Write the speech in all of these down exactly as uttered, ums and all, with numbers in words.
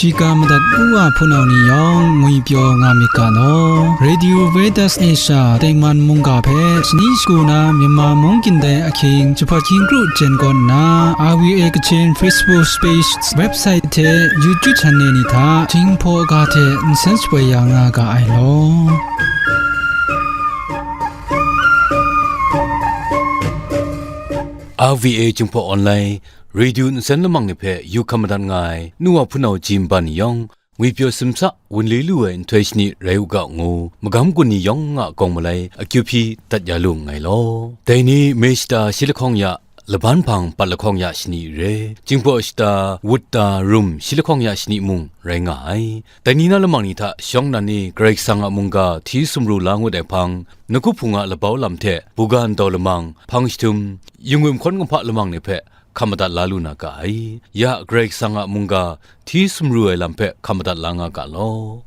Shiga madat u wa hpunau ni yawng ngwipyaw nga myit ga law. Radio Veritas Asia tengman mungga hpe shani shagu na Myanmar mung kyin dai ahkying jahpat hkying kru jen kaw nna, R V A Kachin Facebook page, website hte YouTube channel ni hta Jinghpaw ga hte nsen shapoi ya nga ga ai law. R V A Jinghpaw Online Radio nsen lamang ni hpe yu hkam madat nga ai nu wa hpunau ji nban ni yawng, ngwipyaw simsa wunli lu ai nhtoi shani rai u ga ngu, magam gun ni yawng a kawng malai akyu hpyi dat ya lu nngai law. Dai ni Meshta shi lahkawng ya, laban hpang pat lahkawng ya shani re, Jinghpaw shata, Wutta, Rum shi lahkawng ya shani mung rai nga ai. Dai ni na lamang ni hta shawng nnan e Karai Kasang a mungga hti sumru la ngut ai hpang, Nawku Hpung a labau lam hte buga ndau lamang, hpang jahtum, yingwim hkawn kumhpa lamang ni hpe hkam madat la lu na ga ai. Ya Karai Kasang a mungga hti sumru ai lam hpe hkam madat la nga ga law.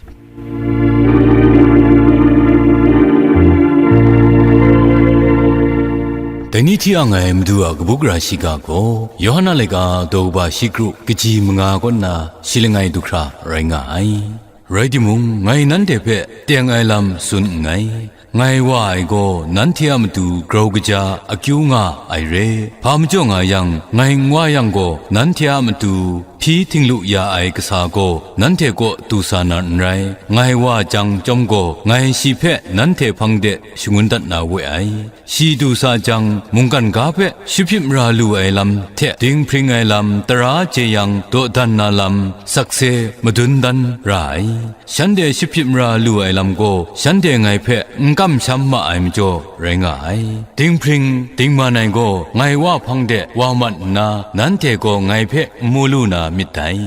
Dai ni hti ang ai Madu a kabu gara shiga gaw, Yawhan a laika daw kaba shi kru kaji manga kaw nna shi langai du hkra rai nga ai. Rai timung, ngai nanhte hpe teng ai lam tsun nngai. Ngai wa ai gaw nanhte a matu grau kaja akyu nga ai re. Hpa majaw nga yang, ngai n wa yang gaw, nanhte a matu hpyi htinglu ya ai kasa gaw nanhte kaw du sa na n rai. Ngai wa jang chyawm gaw, ngai shi hpe nanhte hpang de shangun dat na we ai. Shi du sa jang, mungkan ga hpe shahpyit mara lu ai lam hte dinghpring ai lam, tara jeyang dawdan na lam, sakse madun dan ra ai. Shanhte shahpyit mara lu ai lam gaw, shanhte ngai hpe n kamsham ma ai majaw rai nga ai. Dinghpring dingman ai gaw, ngai Wa hpang de wa mat nna, nanhte gaw ngai hpe n mu lu na myit dai.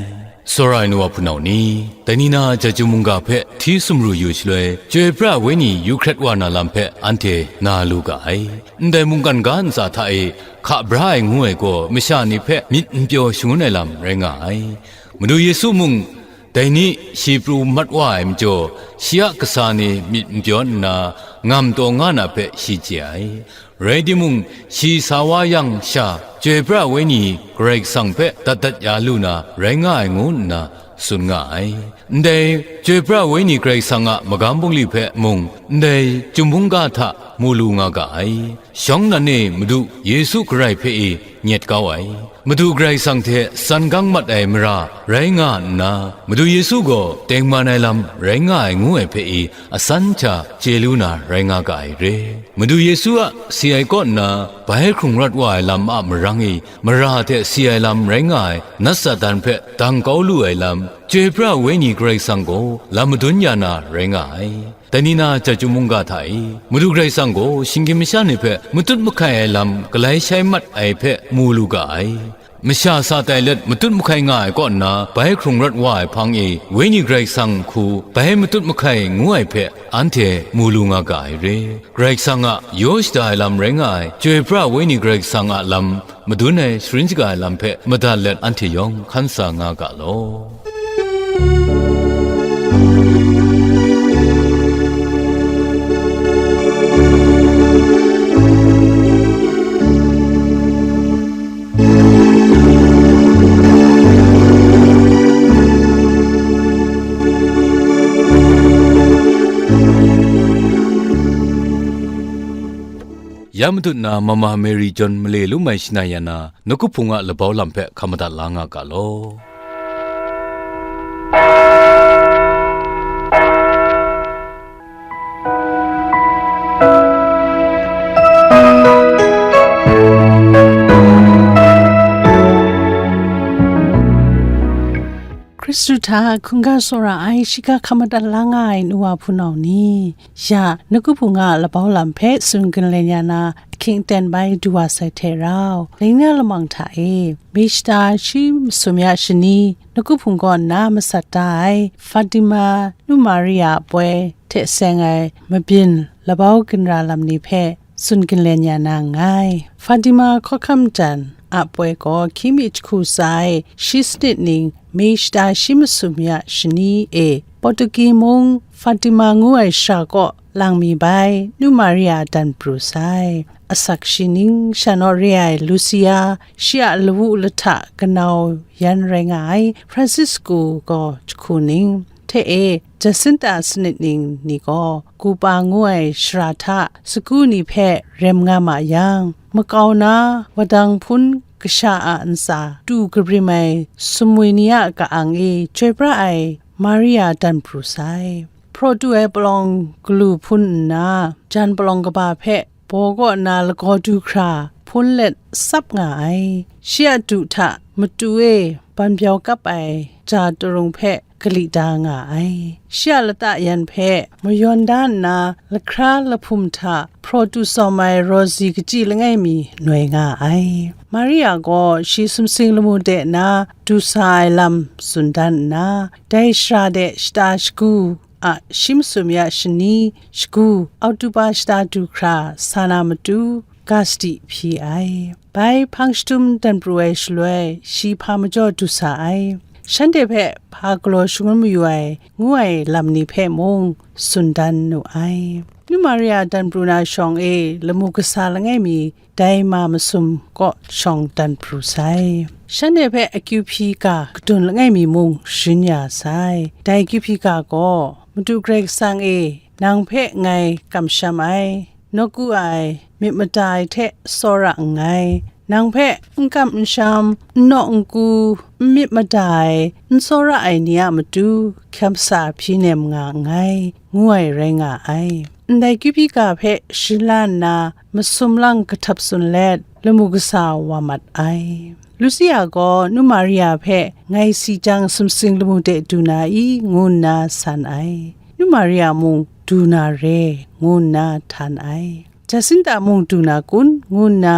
Tsawra ai nu wa hpunau ni, dai ni na Jahtum mungga hpe hti sumru yu shaloi, Chyoi pra ai Wenyi yu hkret wa na lam hpe anhte na lu ga ai. Ndai mungkan ga ntsa hta e hka bra ai ngu ai gaw, masha ni hpe myit n pyaw shangun ai lam rai nga ai. Madu Yesu mung, dai ni shi pru mat wa ai majaw, shi a kasa ni myit n pyaw nna, ngam taw nga na hpe shi chye ai. Rai timung, shi sa wa yang sha, Chyoi pra ai Wenyi Karai Kasang hpe dat dat ya lu na rai nga ai ngu nna tsun nga ai. Ndai Chyoi pra ai Wenyi Karai Kasang a magam bungli hpe mung, ndai Chyum mungga hta mu lu nga ga ai. Shawng nnan e Madu Yesu Karai hpe e nyet kau ai. Madu Karai Kasang hte san gang mat ai mara rai nga nna, Madu Yesu gaw tengman ai lam rai nga ai ngu ai hpe e asan hta chye lu na rai nga ga ai re. Madu Yesu a si ai kaw nna bai hkrung rawt wa ai lam a marang e mara hte si ai lam rai nga ai nat Satan hpe dang kau lu ai lam, Chyoi pra ai Wenyi Karai Kasang gaw lam madun ya na rai nga ai. Dai ni na Jahtum mungga hta e, Madu Karai Kasang gaw shinggyim masha ni hpe matut mahkai ai lam galai shai mat ai hpe mu lu ga ai. Masha sa tai let matut mahkai nga ai kaw nna, bai hkrung rawt wa ai hpang e, Wenyi Karai Kasang hku bai matut mahkai ngu ai hpe anhte mu lu nga ga ai re. Karai Kasang a yaw shada ai lam rai nga ai, Chyoi pra ai Wenyi Karai Kasang a lam madun ai sharin shaga ai lam hpe madat let anhte yawng hkan sa nga ga law. Ya matut na Mama Mary John male lum ai shanai ya na, Nawku Hpung a labau lam hpe hkam madat la nga ga law. Hkristu hta hkungga tsawra ai, shiga hkam madat la nga ai nu wa hpunau ni, ya Nawku Hpung a labau lam hpe tsun ginlen ya na, ahkying aten bai du wa sai hte rau, dai ni na lamang hta e, myit shata shi masum ya shani, Nawku Hpung kaw nna masat da ai Fatima nu Maria a poi hte seng ai mabyin labau ginra lam ni hpe tsun ginlen ya na nngai. Fatima hkawhkam jan a poi gaw hkying mi jahku tsa e shi sanit ning, myit shata shi masum ya shani e, Portugi mung Fatima ngu ai shara kaw lang mi bai, Nu Maria dan pru sai. Asak shi ning sha naw re ai Lucia, shi a lawu lahta kanau yan rai nga ai Francisco gaw jahku ning, hte e Jacinta sanit ning ni gaw Kupa ngu ai shara hta sagu ni hpe rem nga ma yang, makau na wadang hpun kasha a ntsa tu kabrim ai sumwi ni a ka-ang e chyoi pra ai Maria dan pru sai. Hpraw tu ai palawng galu hpun nna, jan palawng kaba hpe baw kaw nna lagaw du hkra hpun let tsap nga ai. Shi a du hta matu e ban byau kap ai ja tarung hpe kali da nga ai. Shi a lata yan hpe mayawn da nna, lahkra lahpum hta hpraw tu sawm ai rawzi kachyi langai mi noi nga ai. Maria gaw shi sumsing lamu de na du sa ai lam tsun dan nna, dai shara de shata shagu a shi masum ya shani shagu, Oktoba shata du hkra sa na matu, ga sadi hpyi ai. Bai hpang shadum dan pru ai shaloi, shi hpa majaw du sa ai. Shanhte hpe hpa galaw shangun mayu ai, ngu ai lam ni hpe mung tsun dan nu ai. Nu Maria dan pru na shawng e lamu kasa langai mi, dai ma masum kaw shawng dan pru sai. Shanhte hpe akyu hpyi ga kadun langai mi mung sharin ya sai. Dai akyu hpyi ga gaw, Madu Karai Kasang e, nang hpe ngai kamsham ai, nawku ai, myit mada ai hte tsawra nngai. Nang hpe n kam n sham, n naw n ku, n myit mada ai, n tsawra ai ni a matu hkyam sa hpyi nem nga nngai, ngu ai rai nga ai. Ndai kyu hpyi ga hpe sharin la nna, masum lang kahtap tsun let, lamu kasa wa mat ai. Lucia gaw Nu Maria hpe, "Ngai si jang sumsing lamu de du na i?" ngu nna san ai. Nu Maria mung, "Du na re," ngu nna htan ai. Jacinta mung du na kun, ngu nna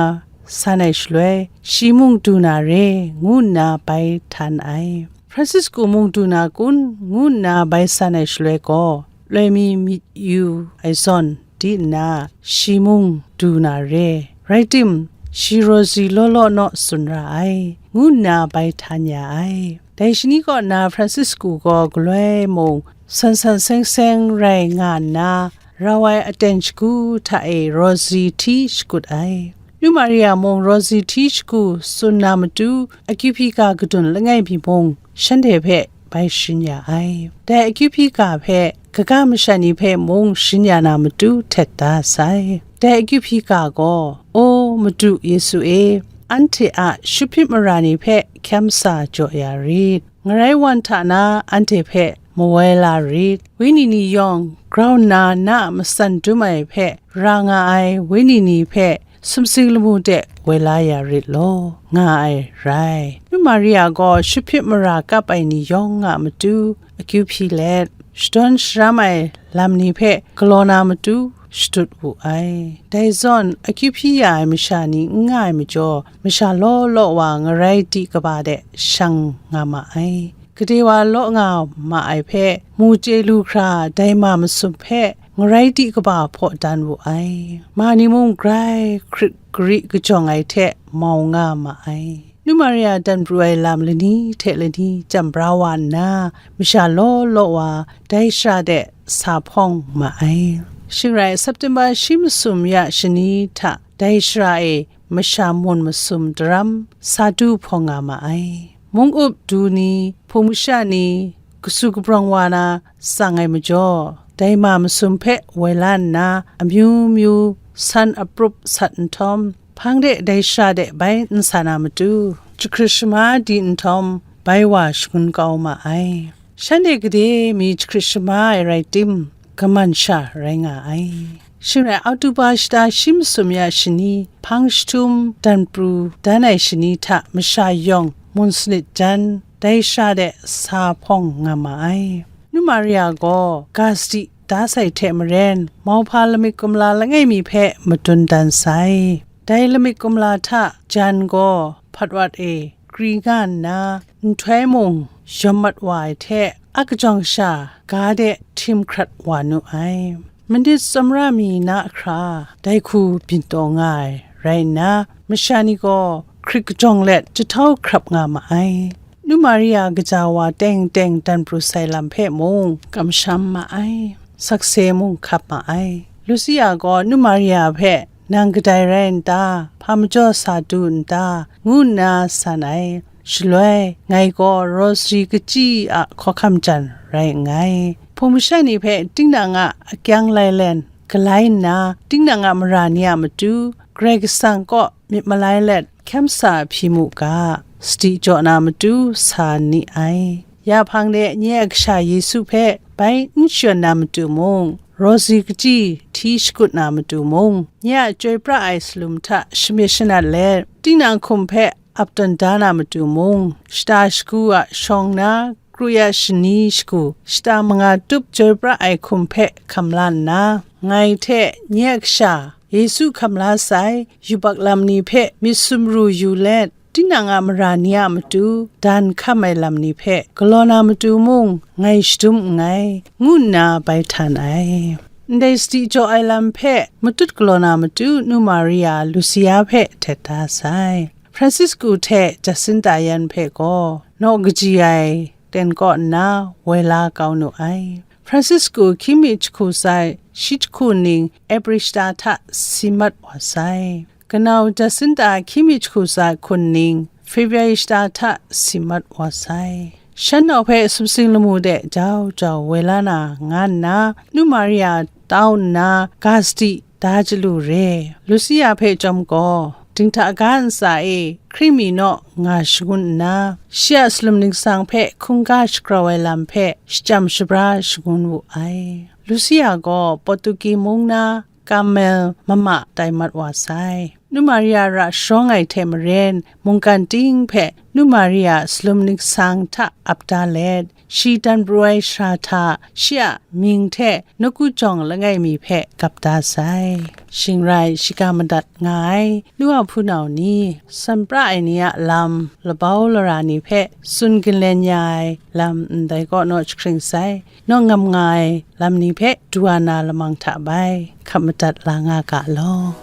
san ai shaloi, shi mung du na re, ngu nna bai htan ai. Francisco mung du na kun, ngu nna bai san ai shaloi gaw, loi mi myit yu ai zawn di nna, shi mung du na re. Rai tim, shi rawzi law law naw tsun ra ai, ngu nna bai htan ya ai. Dai shani kaw na Francisco gaw galoi mung san san seng seng rai nga nna, rau ai aten shagu hta e rawzi hti shakut ai. Nu Maria mung rawzi hti shagu tsun na matu, akyu hpyi ga kadun langai mi mung shanhte hpe bai sharin ya ai. Dai akyu hpyi ga hpe kaga masha ni hpe mung sharin ya na matu htet da sai. Dai akyu hpyi ga gaw, "O Madu Yesu e, anhte a shut hpyit mara ni hpe hkyam sa jaw ya rit. Ngarai wan hta na anhte hpe mawai la rit. Wenyi ni yawng grau nna na a matsan dum ai hpe ra nga ai wenyi ni hpe sumsing lamu de woi la ya rit law," nga ai rai. Nu Maria gaw shut hpyit mara kap ai ni yawng a matu akyu hpyi let, shadawn sharam ai lam ni hpe galaw na matu shadut wu ai. Dai zawn, akyu hpyi ya ai masha ni n nga ai majaw, masha law law wa ngarai di kaba de shang nga ma ai. Gade wa law nga ma ai hpe mu chye lu hkra, dai ma masum hpe ngarai di kaba hpaw dan wu ai. Ma ni mung grai hkrit gari kajawng ai hte mau nga ma ai. Nu Maria dan pru ai lam lani hte lani chyam bra wa nna, masha law law wa dai shara de sa hpawng ma ai. Shing rai, September shi masum ya shani hta dai shara e masha mun masum daram sa du hpawng nga ma ai. Mung up du ni, hpung masha ni, kasu kabrawng wa na tsang ai majaw, dai ma masum hpe woi la nna, amyu myu san aprup sat nhtawm, hpang de dai shara de bai n sa na matu, jahkrit shama di nhtawm, bai wa shangun kau ma ai. Shanhte gade mi jahkrit shama ai rai tim, kaman sha rai nga ai. Shing rai, Oktoba shata shi masum ya shani, hpang jahtum dan pru dan ai shani hta masha yawng mun sanit jan, dai shara de sa hpawng nga ma ai. Nu Maria gaw ga sadi da sai hte maren, mauhpa lamik kumla langai mi hpe madun dan sai. Dai lamik kumla hta jan gaw hpat wat e kri nga nna, nhtoi mung yawm mat wa ai hte, a kajawng sha ga de htim hkrat wa nu ai. Manit tsawmra mi na hkra dai hku byin taw nga ai rai nna, masha ni gaw hkrit kajawng let jahtau hkrap nga ma ai. Nu Maria kaja wa teng teng dan pru sai lam hpe mung kamsham ma ai. sakse mung hkap ma ai. Lusia gaw Nu Maria hpe, "Nang kadai rai n ta? Hpa majaw sa du n ta?" ngu nna san ai. Shaloi, ngai gaw rosary kachyi a hkawhkam jan rai nngai. Hpung masha ni hpe tinang a akyang lailen galai nna, tinang a mara ni a matu, Karai Kasang kaw myit malai let hkyam sa hpyi mu ga, sadi jaw na matu sa n ni ai. Ya hpang de nye a Kasha Yesu hpe bai n shayan na matu mung, rosary kachyi hti shakut na matu mung, nye a chyoi pra ai salum hta shamyit shanat let, tinang hkum hpe ap tawn da na matu mung, shata shagu a shawng na, kru ya shani shagu, shata manga tup chyoi pra ai hkum hpe hkam la nna, ngai hte nye a Kasha Yesu hkam la sai yubak lam ni hpe myit sumru yu let, tinang a mara ni a matu dan hkam ai lam ni hpe galaw na matu mung ngai shadum nngai, ngu nna bai htan ai. Ndai sadi jaw ai lam hpe matut galaw na matu Nu Maria Lusia hpe htet da sai. Francisco hte Jacinta yan hpe gaw naw kaji ai ten kaw nna woi la kau nu ai. Francisco hkying mi jahku tsa shi jahku ning April shata hta si mat wa sai. Kanau Jacinta hkying mi jahku tsa hkun ning February shata hta si mat wa sai. Shan nau hpe sumsing lamu de jau jau woi la na nga nna, Nu Maria tau nna ga sadi da chyalu re. Lusia hpe chyawm gaw, dinghta ga ntsa e hkring mi naw nga shangun nna, shi a salum ningsang hpe hkungga shagrau ai lam hpe shachyam shabra shangun wu ai. Lusia gaw Portugi mung na Carmel mama tai mat wa sai. Nu Maria ra sharawng ai hte maren, mungkan ting hpe Nu Maria salum ningsang hta ap da let, shi dan pru ai shara hta shi a mying hte nawku jawng langai mi hpe gap da sai. Shing rai, shiga madat nga ai nu a hpunau ni, san pra ai ni a lam, labau lara ni hpe tsun ginlen ya ai lam ndai kaw naw jahkring sai. Naw ngam nga ai lam ni hpe du wa na lamang hta bai hkap madat la nga ga law.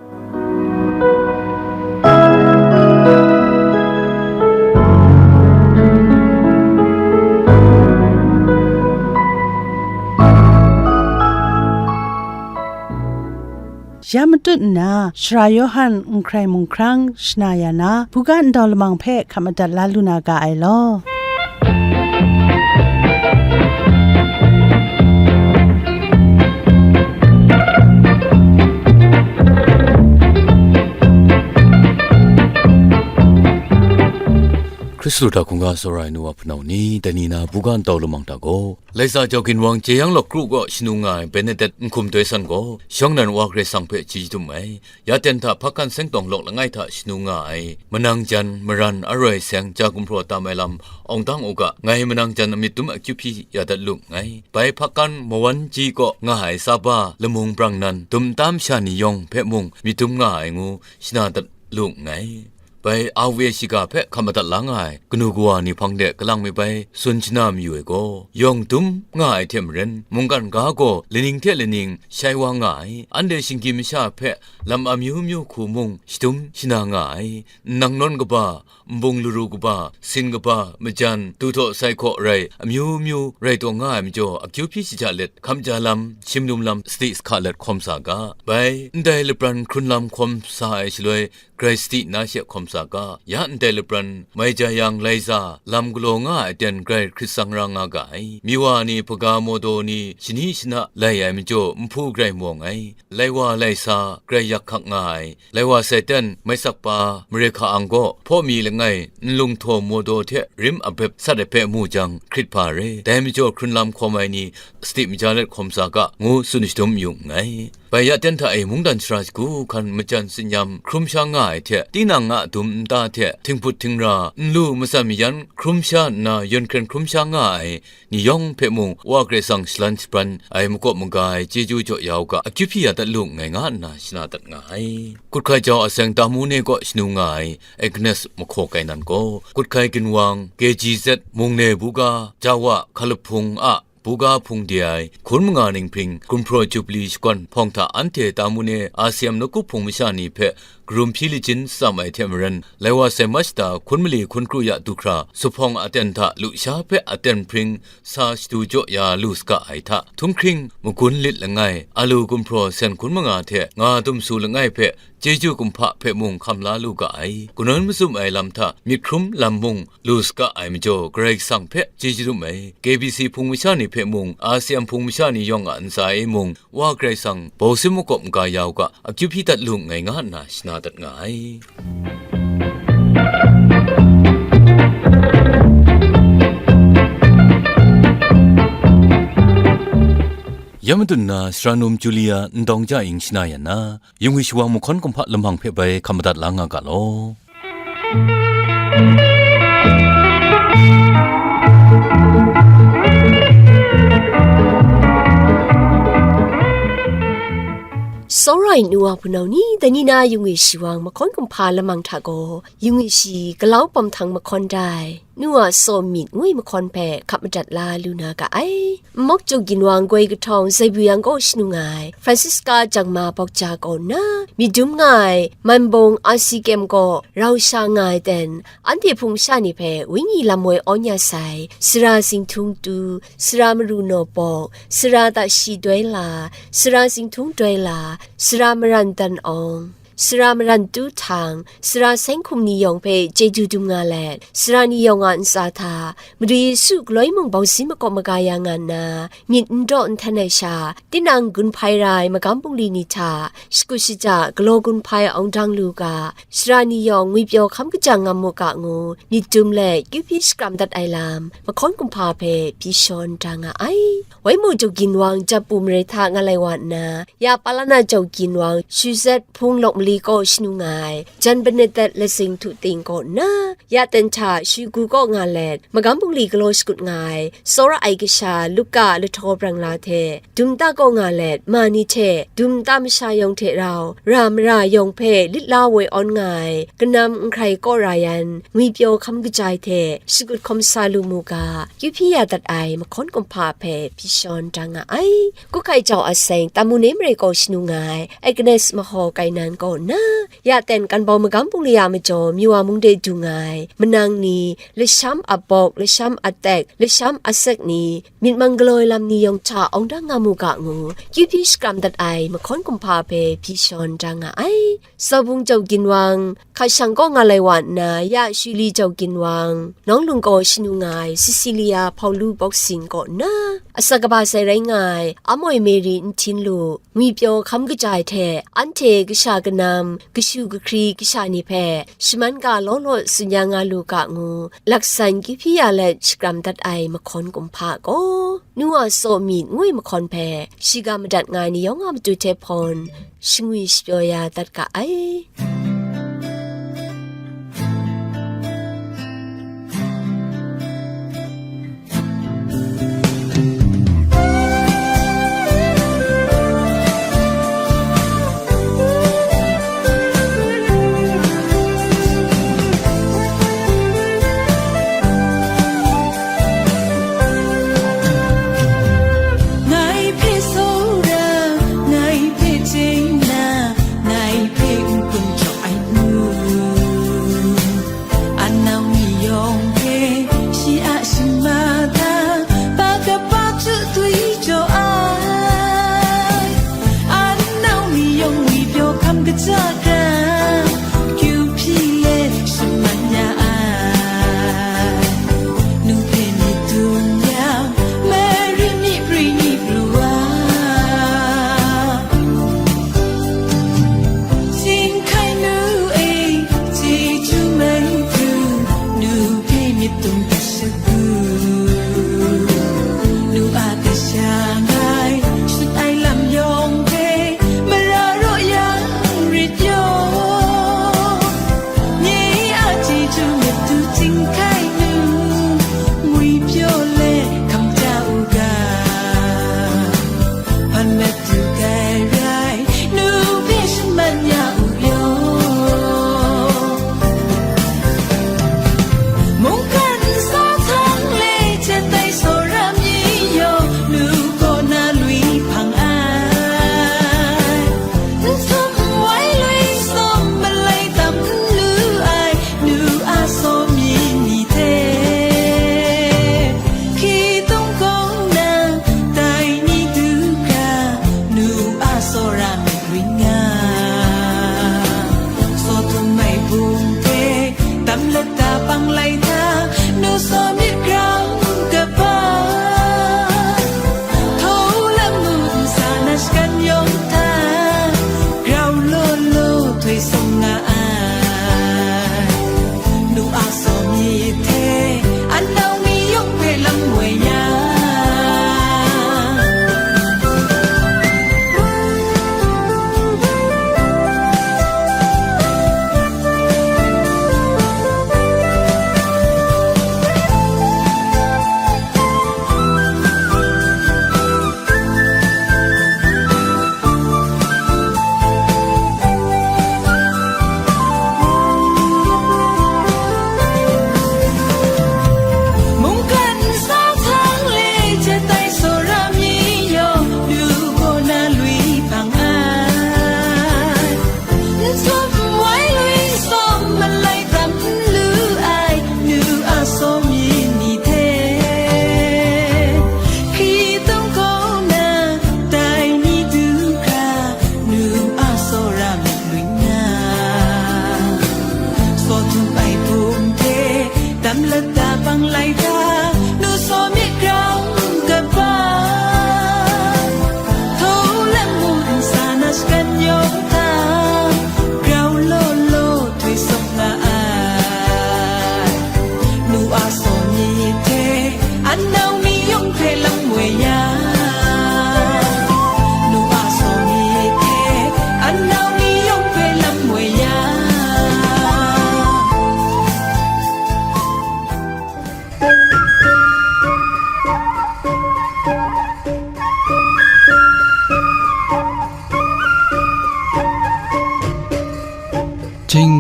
Ya matut nna, Sara Yawhan n hkrai mung hkrang shana ya na, buga ndau lamang hpe hkap madat la lu na ga ai law. Hkristu hta hkungga tsawra ai nu wa hpunau ni, dai ni na buga ndau lamang hta gaw, Laisa jau ginwang jeyang lawk kru kaw shanu nga ai Benedet n hkum doi san gaw, shawng nnan Wa Karai Kasang hpe chyeju dum ai. Ya ten hta Hpakan seng tawng lawk langai hta shanu nga ai, manang jan, maran, aroi seng, ja gumhpraw tam ai lam, awng dang u ga, ngai manang jan a myit dum akyu hpyi ya dat lu nngai. Bai Hpakan mawan ji kaw nga ai Saba lamung brang nan, dum nta masha ni yawng hpe mung myit dum nga ai ngu, shana dat lu nngai. Bai Awe shiga hpe hkap madat la nga ai kanu kawa ni hpang de kalang mi bai tsun shana mayu ai gaw, yawng dum nga ai hte maren, mungkan ga gaw laning hte laning shai wa nga ai. Anhte shinggyim masha hpe lam amyu myu hku mung shadum shana nga ai. Nnang nawn kaba, nbung laru kaba, sin kaba, majan, duhtaw sai hkaw rai, amyu myu rai taw nga ai majaw, akyu hpyi shaja let, hkam ja lam, shimlum lam, sadi sahka let hkawm sa ga. Bai ndai lapran hkrun lam hkawm sa ai shaloi, grai sadi na she hkawm sa ga. Ya ndai lapran mai ja yang, lai za, lam galaw nga ai aten grai hkrit tsang ra nga ga ai. Miwa ni, hpaga mawdaw ni, shani shana lai ai majaw, nhpu grai mawng ai. Lai wa lai sa, grai yak hkak nga ai. Lai wa Satan, mai sakpa, mare hka ang gaw, hpaw mi langai, nlung htaw mawdaw hte rim abep sat ai hpe mu jang, hkrit hpa re. Dai majaw hkrun lam hkawm ai ni, sadi maja let hkawm sa ga, ngu tsun shadum yu nngai. Bai ya ten hta e mungdan sara shagu hkan majan tsinyam hkrum sha nga ai hte, tinang a dum nta hte, htinghput htingra, nlu matsan mayan hkrum sha nna, yawn hkren hkrum sha nga ai ni yawng hpe mung, Wa Karai Kasang shalan shabran ai makawp maga ai chyeju jaw ya u ga, akyu hpyi ya dat lu nngai, nga nna shana dat nga ai. Kut hkai jau a seng Tamune kaw shanu nga ai Agnes mahkaw kai nan gaw, kut hkai ginwang K G Z, Mungne buga, Jawa, Hkalahpung a buga hpung de ai, hkun manga ninghpring, Gumhpraw Jubli shakawn hpawng hta anhte Tamune, A C M nawku hpung masha ni hpe karum hpyi lajin tsam ai hte maren, lai wa sai machta hkun mali hkun kru ya du hkra, zuphpawng aten hta lusha hpe aten hpring sa shadu jaw ya lu saga ai hta, htunghkring magun lit langai, alu gumhpraw sen hkun manga hte nga dumsu langai hpe, chyeju kumhpa hpe mung hkam la lu ga ai, kanawn mazum ai lam hta myit hkrum lam mung lu saga ai majaw, Karai Kasang hpe chyeju dum ai. K B C hpung masha ni hpe mung, A S E A N hpung masha ni yawng a ntsa e mung, Wa Karai Kasang bawsim makawp maga ya u ga, akyu hpyi dat lu nngai nga nna shana dat nga ai. Ya madun na, sara num Julia Ndawng Ja Ying shana yan na, Yung wi shawang mahkawn kumhpa lamang hpe bai hkam madat la nga ga law. Tsawra ai nu wa hpunau ni, dai ni na Yung wi shawang mahkawn kumhpa lamang hta gaw, Yung wi shi galau pawm htang mahkawn dai, Nu a Saw Myit ngu ai mahkawn hpe hkap madat la lu na ga ai. Nmawk Jaw Ginwang goi kahtawng Zaibu Yang kaw shanu nga ai Francisca Jangma Bawkja kaw nna, myit dum nga ai Manbawng Asi Kyem kaw rau sha nga ai ten, anhte hpung masha ni hpe Wenyi lam woi awn ya sai, Sara Zinghtung Tu, Sara Maru Naw Pawk, Sara Tashi Doi La, Sara Zinghtung Doi La, Sara Maran Dan Awng, Sara Maran Tu Htang, Sara Seng Hkum ni yawng hpe chyeju dum nga let, sara ni yawng a ntsa hta, Madu Yesu galoi mung bawng sin makawp maga ya nga nna, myit n daw n hten ai sha, tinang gun hpai ra ai magam bungli ni hta, shakut shaja galaw gun hpai awng dang lu ga, sara ni yawng ngwipyaw hkam kaja ngam mu ga ngu, myit dum let, kyu hpyi shakram dat ai lam, mahkawn kumhpa hpe hpyi shawn da nga ai. Waimu Jaw Ginwang Japu mare hta nga lai wa nna, ya Palana Jaw Ginwang Shuzet Hpung Lawk Mali kaw shanu nga ai, Jan Bernadette Lazing Htu Ting kaw nna, ya ten hta Shigu kaw nga let, magam bungli galaw shakut nga ai, tsawra ai kasha Luka Lahtaw Brang La hte, dum nta kaw nga let, ma ni hte, dum nta masha yawng hte rau, ra mara yawng hpe lit la woi awn nga ai, kanam Nhkrai Kaw Ra Yan, ngwipyaw hkam kaja ai hte, shakut hkawm sa lu mu ga, kyu hpyi ya dat ai mahkawn kumhpa hpe hpyi shawn da nga ai. Kuhkai Jau Aseng Tamu Ne Mare kaw shanu nga ai Agnes Mahaw Kainan kaw nna, ya ten Kanbawng magam bungli a majaw Miwa mung de du nga ai, manang ni, lasham abawk, lasham atek, lasham asek ni, myit mang galaw ai lam ni yawng hta awng dang nga mu ga ngu, kyu hpyi shakram dat ai mahkawn kumhpa hpe hpyi shawn da nga ai. Zaubung Jau Ginwang, Hkashang kaw nga lai wa nna, ya Shuli Jau Ginwang, Nawlung kaw shanu nga ai Cecilia Hpaulu Bawk Sin kaw nna, asak kaba sai rai nga ai Amoi Mary Nhtin Lu, ngwipyaw hkam kaja ai hte, anhte kasha kanam, kashu kahkri kasha ni hpe, shaman ga law law tsun ya nga lu ga ngu, laksan kyu hpyi ya let shakram dat ai mahkawn kumhpa gaw, Nu a Saw Myit ngu ai mahkawn hpe, shiga madat nga ai ni yawng a matu hte hpawn, shangwi shapyaw ya dat ga ai. Ngai hpe tsawra, ngai hpe chye na, ngai hpe n-gun jaw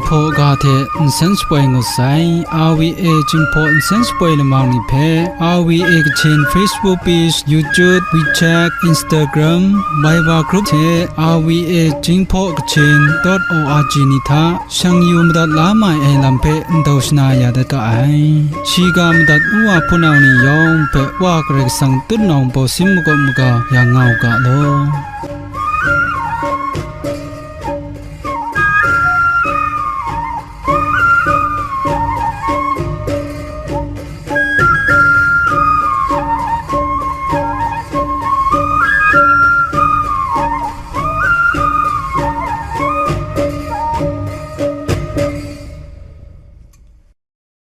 Jinghpaw ga hte nsen shapoi ngut sai. R V A Jinghpaw nsen shapoi lamang ni hpe R V A Kachin Facebook page, YouTube, WeChat, Instagram, Viber group hte R V A Jinghpaw Kachin dot O R G ni hta shang yu madat la mai ai lam hpe ndau shana ya dat ga ai. Shiga madat nu wa hpunau ni yawng hpe Wa Karai Kasang tutnawng baw sim makawp maga yang nga u ga law.